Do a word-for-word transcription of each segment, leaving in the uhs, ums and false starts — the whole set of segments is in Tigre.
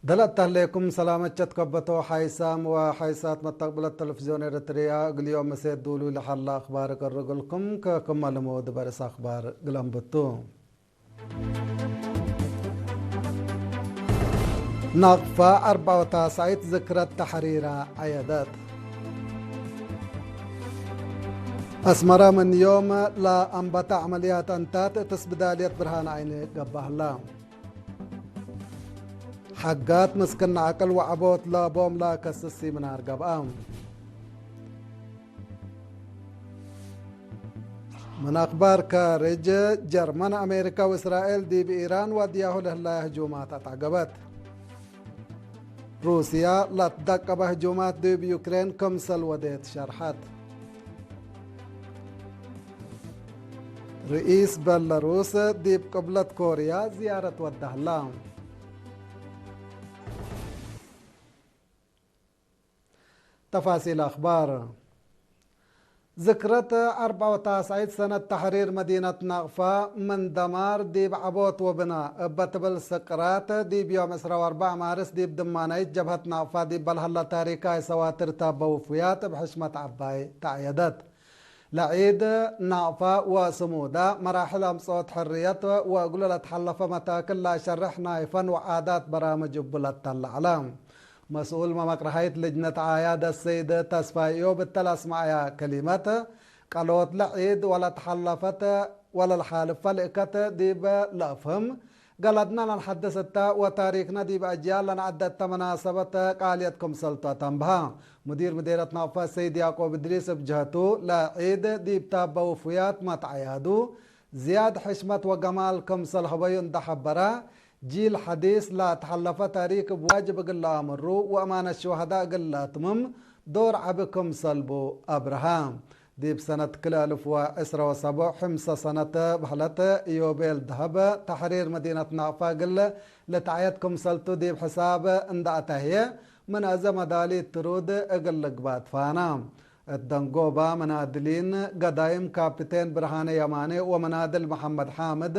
ደላእት ተህሌኩም ሰላመት ቸትከበቶ ሓይሳም ወሓይሳት መተቅብለት ተለፍዝዮን ኤረትርያ፣ እግል ዮም ምሴት ዱሉይ ለሀላ አክባር እቀርብ እግልኩም። ከክመ ልሙድ በርስ አክባር እግል አንብቱ። ናቅፋ አርበዕ ወታስዐይት ዝክረት ተሕሪራ ዐየደት። አስመረ ምን ዮም ለአንበተ ዐመልያት አንታት እት እስብዳልየት ብርሃን ዓይኒ ገብአ ህላ። ሐጋት ምስክን ዐቅል ወዐቦት ለቦም ለከስስ ሲምናር ገብአ። ምን አክባር ካርጅ፣ ጀርመን፣ አሜሪካ ወእስራኤል ዲብ ኢራን ወድያሁ ለህላየ ህጁማት አትዐገበት። ሩስያ ለትደቀበ ህጁማት ዲብ ዩክሬን ክምሰል ወዴት ሸርሐት። ርኢስ በለሩስ ዲብ ቅብለት ኮርያ ዝያረት ወደ ህላ። ተፋሲል አክባር። ዝክረት አርበዕ ወታስዐይት ሰነት ተሕሪር መዲነት ናቅፋ ምን ደማር ዲብ ዐቦት ወብና እበ ትብል ስቅራት፣ ዲብ ዮም ዕስራ ወአርበዕ ማርስ ዲብ ድማናይት ጀብሀት ናቅፋ ዲብ በልሀለ ታሪካይ ሰዋትር ታበ ውፉያት እብ ሕሽመት ዐባይ ተዐየደት። ለዒድ ናቅፋ ወስሙዳ መራሕል አምጽኦት ሕርየት ወእግሉ ለትሐለፈ መታክል ለአሸርሕ ናይ ፈን ወዓዳት በራምጅ እቡ ለተለዐለ። መስኡል መመቅረሐይት ልጅነት ዓያደት ሰይድ ተስፋይ እዮብ እተ ለአስመዐያ ከሊመት፣ ቀሎት ለዒድ ወለትሐለፈት ወለልሓልፈ ልእከት ዲብ ለአፍህም፣ ገለድነ ለንሐድስ እተ ወታሪክነ ዲብ አጅያል ለነዐደ እተ መናሰበት ቃልየት ክምሰልቱ አተንብሀ። ሙዲር ምዴርየት ናቅፋ ሰይድ ያዕቆብ እድሪስ እብ ጀህቱ፣ ለዒድ ዲብ ታበ ውፉያት መትዐያዱ ዝያድ ሕሽመት ወገማል ክምሰል ሀበዩ እንደ ሐበረ፣ ጂል ሐዲስ ለተሐለፈ ታሪክ እብ ዋጅብ እግል ለአምሩ ወአማነት ሹሀዳእ እግል ለአትምም ዶር ዐቢ ክምሰል ቡ አብርሀ። ዲብ ሰነት ክልኤ አልፍ ወዕስረ ወሰቡዕ፣ ሕምሰ ሰነት በህለት፣ ኢዮቤል ደሀብ ተሕሪር መዲነት ናቅፋ እግል ልትዐየድ ክምሰልቱ ዲብ ሕሳብ እንደ አተህየ፣ ምን አዜ መዳሊት ትሩድ እግል ልግባእ ትፋና። እት ደንጎባ መናድሊን፣ ገዳይም ካፕቴን ብርሃነ የማኔ ወመናድል መሐመድ ሓምድ፣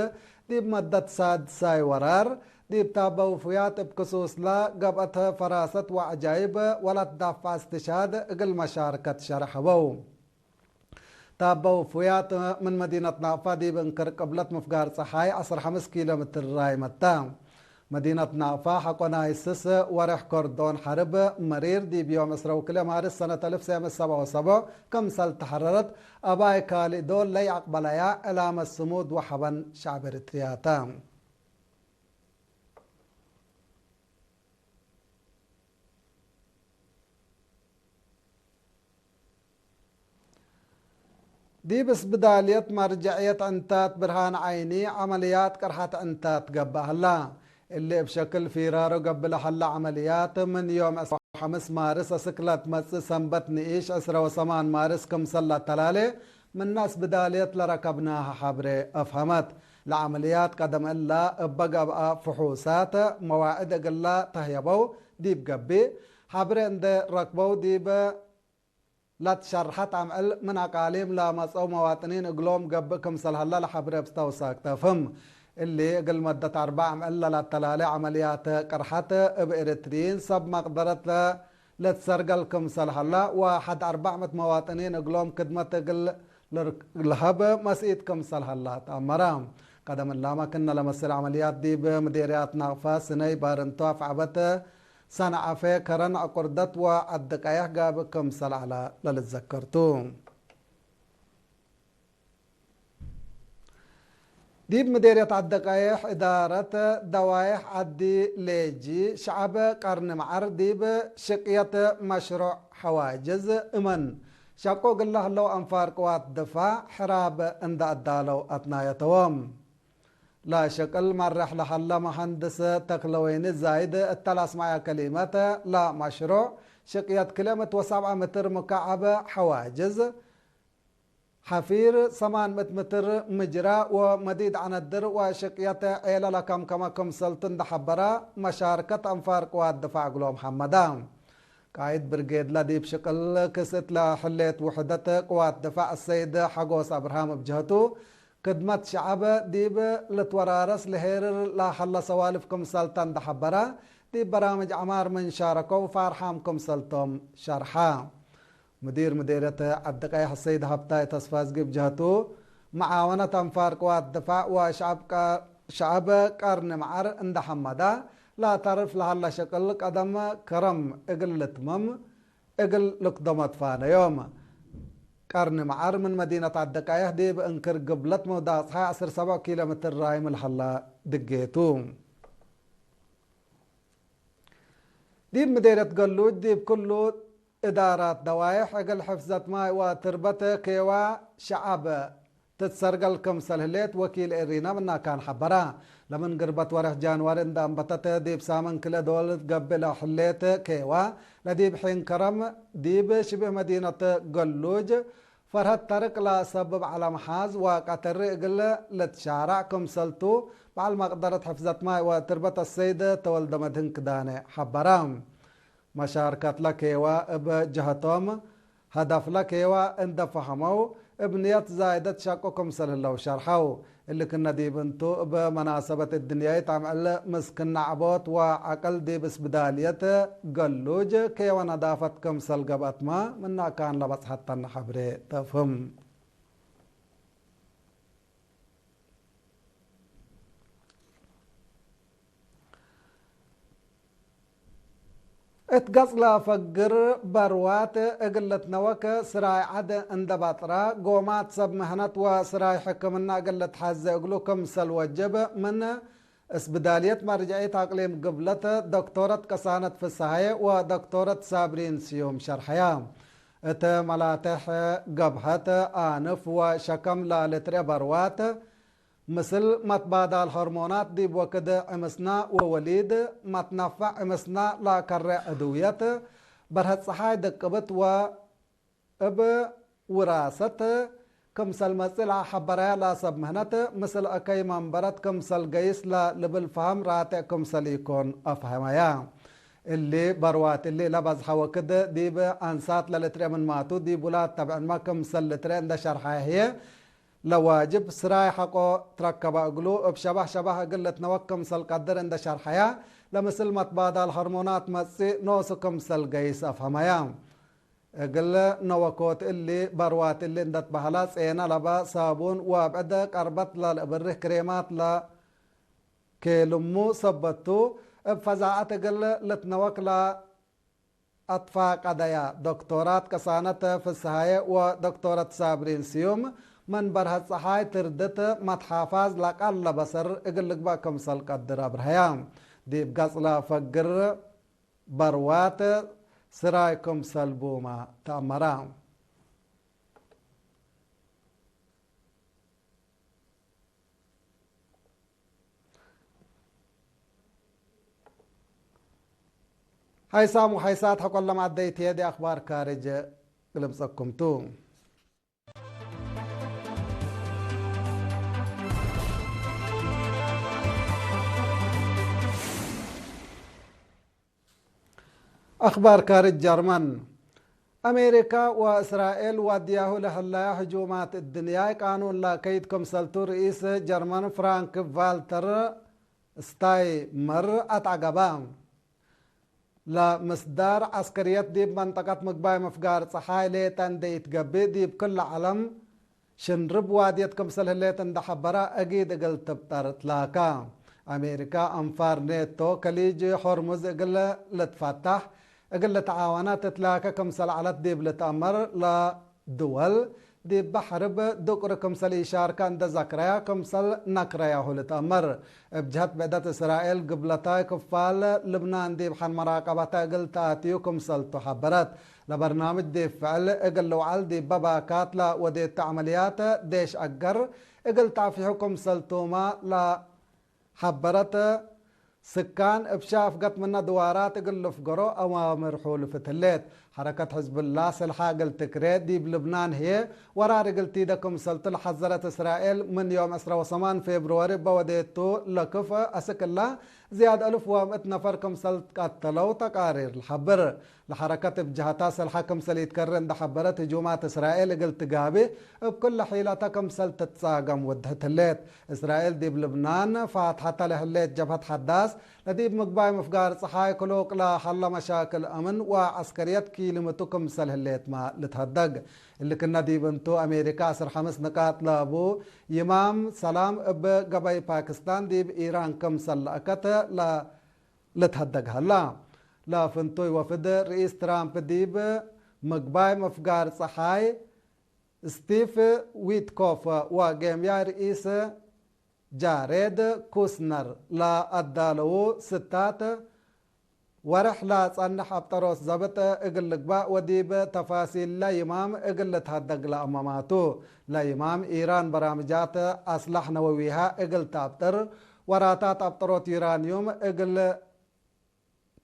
ዲብ መደት ሳድሳይ ወራር፣ ዲብ ታበ ውፉያት እብ ክሱስላ ገብአት ፈራሰት ወዐጃይብ ወለትዳፍዐ እስትሽሃድ እግል መሻርከት ሸርሕ ሀበው። ታበ ውፉያት ምን መዲነት ናቅፋ ዲብ እንክር ቅብለት ምፍጋር ጸሓይ ዐስር ሐምስ ኪሎ ምትር ራይመት ተ። መዲነት ናቅፋ ሐቆ ናይ ስስ ወሬሕ ኮርዶን ሐርብ መሪር ዲብ ዮም ዕስረ ወክልኤ ማርስ ሰነት አልፍ ሰመንየ ሰብዓ ወሰቡዕ ክምሰል ተሐረረት፣ አባይ ካልእ ዶል ለይአቅበለያ ዕላመት ስሙድ ወሐበን ሸዕብ ኤሪትርያ ተ። ዲብ እስብዳልየት መርጀዕየት ዕንታት ብርሃን ዓይኒ ዐመልያት ቅርሐት ዕንታት ገብአ ህላ። እሊ እብ ሸክል ፊራሮ ገብእ ለሀለ ዐመልያት፣ ምን ዮም ዕስራ ወሐምስ ማርስ አስክ ለትመጽእ ሰንበት ንኢሽ ዕስረ ወሰማን ማርስ ክምሰል ለአተላሌ፣ ምነ እስብዳልየት ለረከብናሀ ሐብሬ አፍሀመት። ለዐመልያት ቀደም እላ እበ ገብአ ፍሑሳት መዋዕድ እግላ ተህየበው ዲብ ገብእ፣ ሐብሬ እንዴ ረክበው ዲብ ለትሸርሐት አምዕል ምን አቃሊም ለመጽአው መዋጥኒን እግሎም ገብእ ክምሰል ሀለ ለሐብሬ ብስተውሳክ ተፍህም። እሊ እግል መደት አርበዕ አምዕል ለለአተላሌ ዐመልያት ቅርሐት እብ ኤሪትርዪን ሰብ መቅደረት ለልትሰርገል ክምሰል ሀለ ወሐድ አርበዕ ምእት መዋጥኒን እግሎም ክድመት እግል ለሀብ መስኢት ክምሰል ሀላ ተአመረ። ቀደም እላመ ክነ ለመስል ዐመልያት ዲብ ምዴርያት ናቅፋ፣ ስነይ፣ ባርንቶ፣ አፍዐበት፣ ሰንዐፌ፣ ከረን፣ አቁርደት ወዐዲ ቀየሕ ጋብእ ክምሰል ዐለ ለልትዘከር ቱ። ዲብ ምዴርየት ዐዲ ቀየሕ እዳረት ደዋይሕ ዐዲ ሌጂ፣ ሸዐብ ቀርኒ መዐር ዲብ ሽቅየት መሽሮዕ ሐዋጅዝ እመን ሸቁ እግል ለህለው አንፋር ቅዋት ድፋዕ ሕራብ እንደ አዳለው አትናየተዎም። ለሽቅል መሬሕ ለሀለ መሀንድስ ተክለወይኒ ዛይድ እተ ለአስመዐ ከሊመት፣ ለመሽሮዕ ሽቅየት ክልኤ ምእት ወሰብዐ ምትር ሙካዐብ ሐዋጅዝ፣ ሐፊር ሰማን ምእት ምትር ምጅራ ወመዲድ ዐነድር ወሽቅየት ዔለ ለከምከመ ክምሰልቱ እንደ ሐበረ፣ መሻርከት አንፋር ቅዋት ድፋዕ እግሎም ሐመደ። ቃይድ ብርጌድለ ዲብ ሽቅል ክስእት ለህሌት ውሕደት ቅዋት ድፋዕ ሰይድ ሐጎስ አብርሃም እብ ጀህቱ፣ ክድመት ሸዐብ ዲብ ልትወራረስ ለሄርር ለሀለ ሰዋልፍ ክምሰልተ እንደ ሐበረ፣ ዲብ በራምጅ ዐማር ምን ሻረከው ፋርሓም ክምሰልቶም ሸርሐ። ሙዲር ምዴርየት ዐዲ ቀየሕ ሰይድ ሀብታይ ተስፋዝጊ እብ ጀህቱ፣ መዓወነት አንፋር ቅዋት ድፋዕ ወሸዐብ ቀ-፣ ሸዐብ ቀርኒ መዓር እንደ ሐመዳ፣ ለአተርፍ ለሀለ ሸቅል ቀደም ከረም እግል ልትመም እግል ልክደሞ ትፋነዮም። ቀርኒ መዓር ምን መዲነት ዐዲ ቀየሕ ዲብ እንክር ግብለት መውዳቅጽሐ ዐስር ሰብዕ ኪሎ ሜትር ራይም ለሀላ ድጌቱ። ዲብ ምዴርየት ገሉጅ ዲብ ክሉ እዳራት ደዋይሕ እግል ሕፍዘት ማይ ወትርበት ኬዋ ሸዐብ ትትሰርገል ክምሰል ህሌት ወኪል ኤሪና ምናካን ሐበራ። ለምን ግርበት ወርሕ ጃንዋሪ እንደ አንበተት ዲብ ሳምን ክልኤ ዶል ገብእ ለህሌት ኬዋ፣ ለዲብ ሒን ከረም ዲብ ሽብህ መዲነት ገሉጅ ፈርሀት ተርቅ ለሰብብ ዐለ መሓዝ ወቀተሪ እግል ልትሻረዕ ክምሰልቱ፣ በዐል መቅደረት ሕፍዘት ማይ ወትርበት አሰይድ ተወልደ መድህን ክዳነ ሐበረ። መሻርከት ለኬዋ እብ ጀሀቶም፣ ሀደፍ ለኬዋ እንደ ፈሀመው፣ እብ ንየት ዛይደት ሸቁ ክምሰል ህለው ሸርሐው። እሊ ክነ ዲብ እንቱ፣ እብ መናሰበት እድንያይት አምዕል ምስክነ ዐቦት ወዐቅል ዲብ እስብዳልየት ገሉጅ ኬወ ነዳፈት ክምሰል ገብአትመ፣ ምነ አካን ለበጽሐተነ ሐብሬ ተፍህም። እት ገጽ ለፈግር በርዋት እግል ልትነወክ ስራይ ዐድ እንደ ባጥራ፣ ጎማት ሰብ ምህነት ወስራይ ሕክምና እግል ልትሐዜ እግሉ ክምሰል ወጅብ ምን እስብዳልየት መርጀዒት አቅሊም ግብለት ዶክቶረት ቅሳነት ፍስሃየ ወዶክቶረት ሳብሪን ስዩም ሸርሐያ። እት መላትሕ ገብሀት፣ አንፍ ወሸከም ለልትርኤ በርዋት፣ ምስል መትባዳል ሆርሞናት ዲብ ወክድ ዕምስና ወወሊድ፣ መትነፈዕ ዕምስና ለከሬ ዕድውየት፣ በርሀት ጸሓይ ድቅብት ወእብ ውራሰት ክምሰል መጽእ ለአሐበረያ ለሰብ ምህነት፣ ምስል አከይ መንበረት ክምሰል ገይስ ለልብል ፈሀም ራቴዕ ክምሰል ኢኮን አፍሀመያ። እሊ በርዋት እሊ ለበዝሐ ወክድ ዲብ አንሳት ለልትርኤ ምንማቱ፣ ዲብ ውላድ ተብዕንመ ክምሰል ልትርኤ እንደ ሸርሐየ ህዬ፣ ለዋጅብ ስራይ ሐቆ ትረከበ እግሉ፣ እብ ሸባህ ሸባህ እግል ልትነወክ ክምሰል ቀድር እንደ ሸርሐያ፣ ለምስል መትባዳል ሆርሞናት መጽእ ኖሱ ክምሰል ገይስ አፍሀመያ። እግል ነወኮት እሊ በርዋት እሊ እንደ ትበሀላ፣ ጼነ ለበ ሳቡን ወአብዕድ ቀርበት ለልእብርህ ክሬማት ለኬልሙ ሰበቱ፣ እብ ፈዛዐት እግል ልትነወክ ለ አትፋቀደያ። ዶክቶራት ቅሳነት ፍስሃየ ወዶክቶረት ሳብሪን ስዩም፣ ምን በርሀት ጸሓይ ትርድት መትሓፋዝ ለቃል ለበሰር እግል ልግበእ ክምሰል ቀድር አብርሀያ። ዲብ ገጽ ለፈግር በርዋት ስራይ ክምሰል ቡመ ተአመራ። ሐይሳም ወሐይሳት ሐቆለ ማዕደይት ሄዲ አክባር ካርጅ ልምጸኩም ቱ። አክባር ካርጅ ጀርመን። አሜሪካ ወእስራኤል ዋድያሁ ለህለያ ህጁማት እድንያይ ቃኑን ለአከይድ ክምሰልቱ ርኢስ ጀርመን ፍራንክ ቫልተር ስታይንመየር አትዐገባ። ለምስዳር ዐስከርየት ዲብ መንጠቀት ምግባይ ምፍጋር ጸሓይ ሌጠ እንዴ ኢትገብእ ዲብ ክለ ዐለም ሽንርብ ዋድየት ክምሰል ህሌት እንደ ሐበረ፣ አጊድ እግል ትብጠር ትላካ። አሜሪካ አንፋር ኔቶ ከሊጅ ሆርሙዝ እግል ልትፈታሕ እግል ልትዓወነ ትትላከ ክምሰል ዐለት ዲብ ልትአመር፣ ለድወል ዲበ ሐርብ ድቁር ክምሰል ኢሻርከ እንደ ዘክረያ፣ ክምሰል ነክረያሁ ልትአመር። እብ ጀህት ብዕደት እስራኤል ግብለታይ ክፋል ልብናን ዲብ ሐን መራቀበተ እግል ተአትዩ ክምሰልቱ ሐበረት። ለበርናምጅ ዲብ ፍዕል እግል ልውዐል ዲበ ባካት ለወዴቱ ዐመልያት ዴሽ አገር እግል ተአፍሑ ክምሰልቱመ ለሐበረት። ስካን እብ ሻፍገት ምነ ድዋራት እግል ልፍገሮ አዋምር ሑልፍት ህሌት። ሐረከት ሕዝብላህ ስልሓ እግል ትክሬ ዲብ ልብናን ህዬ ወራር እግል ቲደ ክምሰልቱ ለሐዘረት እስራኤል፣ ምን ዮም ዕስራ ወሰማን ፌብርዋሪ እበ ወዴቱ ለክፍ አስክ እላ ዝያድ አልፍ ወምእት ነፈር ክምሰል ትቀተለው ተቃሪር ለሐብር። ለሐረከት እብ ጀሀታ ሰልሐ ክምሰል ኢትከሬ እንደ ሐበረት፣ ህጁማት እስራኤል እግል ትጋቤ እብ ኩለ ሒለተ ክምሰል ትትጻገም ወድህት ህሌት። እስራኤል ዲብ ልብናን ፋትሐተ ለህሌት ጀብሀት ሐዳስ፣ ለዲብ ምግባይ ምፍጋር ጸሓይ ክሉቅ ለሀለ መሻክል አምን ወዐስከርየት ኪልምቱ ክምሰል ህሌትመ ልትሀደግ። እሊ ክነ ዲብ እንቱ፣ አሜሪካ ዐስር ሐምስ ንቃጥ ለቡ ይማም ሰላም እብ ገበይ ፓክስታን ዲብ ኢራን ክምሰል ለአከት ለ-፣ ልትሀደግ ሀላ። ለፍንቱይ ወፍድ ርኢስ ትራምፕ ዲብ ምግባይ ምፍጋር ጸሓይ ስቲቭ ዊትኮፍ ወጌምያይ ርኢስ ጃሬድ ኩስነር ለአዳለዉ ስታት ወርሕ ለጸንሕ አብጠሮስ ዘብጥ እግል ልግባእ ወዲብ ተፋሲል ለይማም እግል ልትሀደግ ለአመማቱ። ለይማም ኢራን በራምጃት አስላሕ ነወዊሃ እግል ተአብጥር፣ ወራታት አብጠሮት ዩራንዩም እግል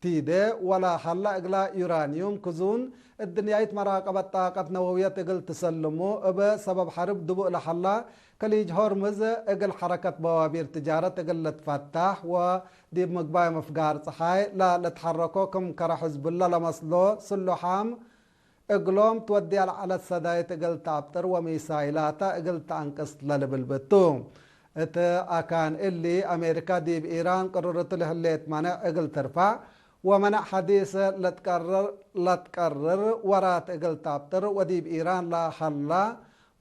ቲዴ ወለ ሀላ እግላ ዩራንዩም ክዙን እድንያይት መራቀበት ጣቀት ነወውየት እግል ትሰልሙ፣ እብ ሰበብ ሐርብ ድቡእ ለሀላ ከሊጅ ሆርምዝ እግል ሐረከት በዋቢር ትጃረት እግል ልትፈታሕ ወዲብ ምግባይ ምፍጋር ጸሓይ ለልትሐረኮ ክም ከረ ሕዝቡላ ለመስሎ ስሉሓም እግሎም ትወድያ ለዐለት ሰዳይት እግል ተአብጥር ወሚሳይላታ እግል ተአንቅስ ለልብል ብቱ። እት አካን እሊ፣ አሜሪካ ዲብ ኢራን ቅርርቱ ለህሌት መነዕ እግል ትርፋዕ ወመነዕ ሐዲስ ለትቀርር፣ ለትቀርር ወራት እግል ተአብጥር ወዲብ ኢራን ለሀላ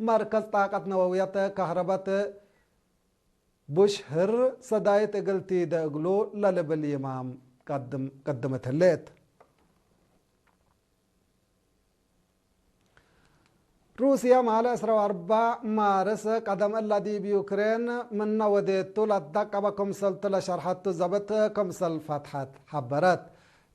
መርከዝ ጣቀት ነወውየት ከህረበት ቡሽህር ሰዳይት እግል ቲደ እግሉ ለልብል ይማም ቀድም-፣ ቀድመት ህሌት። ሩስየ ማለ ዕስራ ወአርበዕ ማርስ ቀደም እለ ዲብ ዩክሬን ምነ ወዴቱ ለትደቀበ ክምሰልቱ ለሸርሐቱ ዘብጥ ክምሰል ፈትሐት ሐበረት።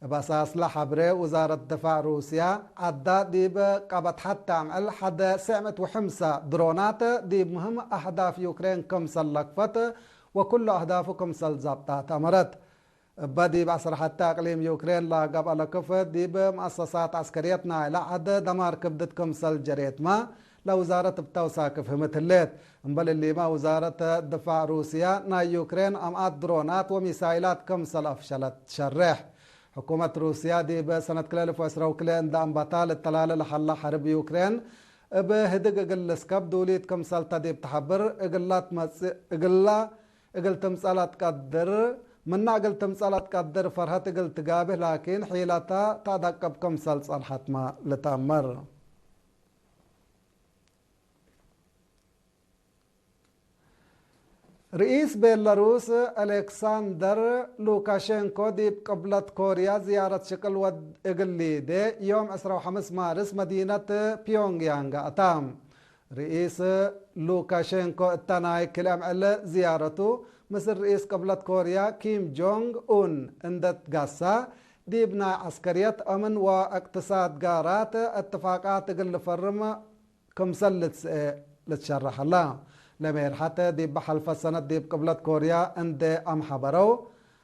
እብ አሳስለ ሐብሬ ውዛረት ድፋዕ ሩስያ፣ ዐዳ ዲብ ቀበትሐት ታምዕል ሐደ ሴዕ ምእት ወሐምሳ ድሮናት ዲብ ምህም አህዳፍ ዩክሬን ክምሰል ለክፈት ወኩሉ አህዳፉ ክምሰል ዛብጣት አመረት። እበ ዲብ ዐስር ሐተ አቅሊም ዩክሬን ለገብአ ለክፍ ዲብ መአሰሳት ዐስከርየት ናይለ ዐድ ደማር ክብድት ክምሰል ጀሬትመ ለውዛረት እብ ተውሳክ ፍህምት ህሌት። እምበል እሊመ ውዛረት ድፋዕ ሩስያ ናይ ዩክሬን አምአት ድሮናት ወሚሳይላት ክምሰል አፍሸለት ትሸሬሕ። ሕኩመት ሩስያ ዲብ ሰነት ክልኤ አልፍ ወዕስራ ወክልኤ እንደ አንበታ ልተላለ ለሀላ ሐርብ ዩክሬን እብ ህድግ እግል ልስከብ ዱሊት ክምሰልተ ዲብ ተሐብር እግላ ትመጽእ፣ እግላ እግል ትምጸእ ለትቀድር፣ ምና እግል ትምጸእ ለትቀድር ፈርሀት እግል ትጋብህ ላኪን ሒለታ ተአደቅብ ክምሰል ጸንሐትመ ልትአመር። ርኢስ ቤላሩስ አሌክሳንደር ሉካሼንኮ ዲብ ቅብለት ኮርያ ዝያረት ሽቅል ወድ እግል ሊዴ፣ ዮም ዕስራ ወሐምስ ማርስ መዲነት ፒዮንግያንግ አታ። ርኢስ ሉካሼንኮ እተ ናይ ክልኤ ምዕል ዝያረቱ፣ ምስል ርኢስ ቅብለት ኮርያ ኪም ጆንግ ኡን እንደ ትጋሳ፣ ዲብ ናይ ዐስከርየት፣ አምን ወእቅትሳድ ጋራት እትፋቃት እግል ልፈርም ክምሰል ልትስኤ ልትሸረሕ ሀላ። ለሜርሐት ዲብ ሐልፈት ሰነት ዲብ ቅብለት ኮርያ እንዴ አምሐበረው፣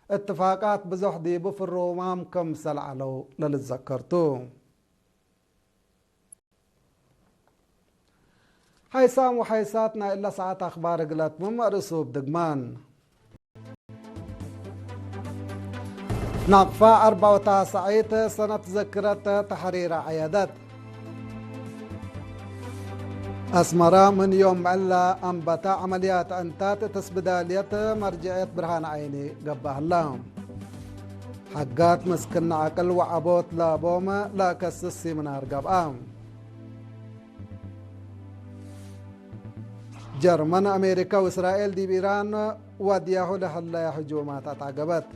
እትፋቃት ብዞሕ ዲቡ ፍሩማም ክምሰል ዐለው ለልትዘከር ቱ። ሐይሳም ወሐይሳት ናይ እለ ሰዓት አኽባር እግል አትምም አርእሱ እብ ድግማን። ናቅፋ አርበዕ ወተሳዒት ሰነት ዘክረት ተሕሪር አዐየደት። አስመረ ምን ዮም ምዕል ለአንበተ ዐመልያት ዕንታት እት እስብዳልየት መርጀዕየት ብርሃን ዐይኒ ገብአ ሀላ። ሐጋት መስክነ ዐቅል ወዐቦት ለቦም ለአከስስ ሲምናር ገብአ። ጀርመን፣ አሜሪከ ወእስራኤል ዲብ ኢራን ወድያሁ ለሀለየ ህጁማት አትዐገበት።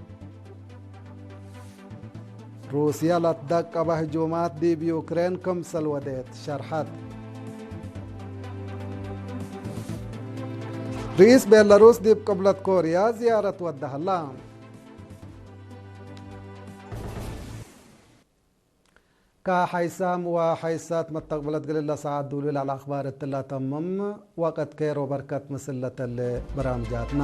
ሩስየ ለትደቀበ ህጁማት ዲብ ዩክሬን ክምሰል ወዴት ሸርሐት። ርኢስ ቤላሩስ ዲብ ቅብለት ኮርያ ዝያረት ወደ ሀላ። ከሐይሳም ወሐይሳት መተቅብለት እግል እለ ሰዓት ዱሉል አልአኽባር እትለ ተምም። ወቀት ኬር ወበርከት ምስል ለተሌ በራምጃትና።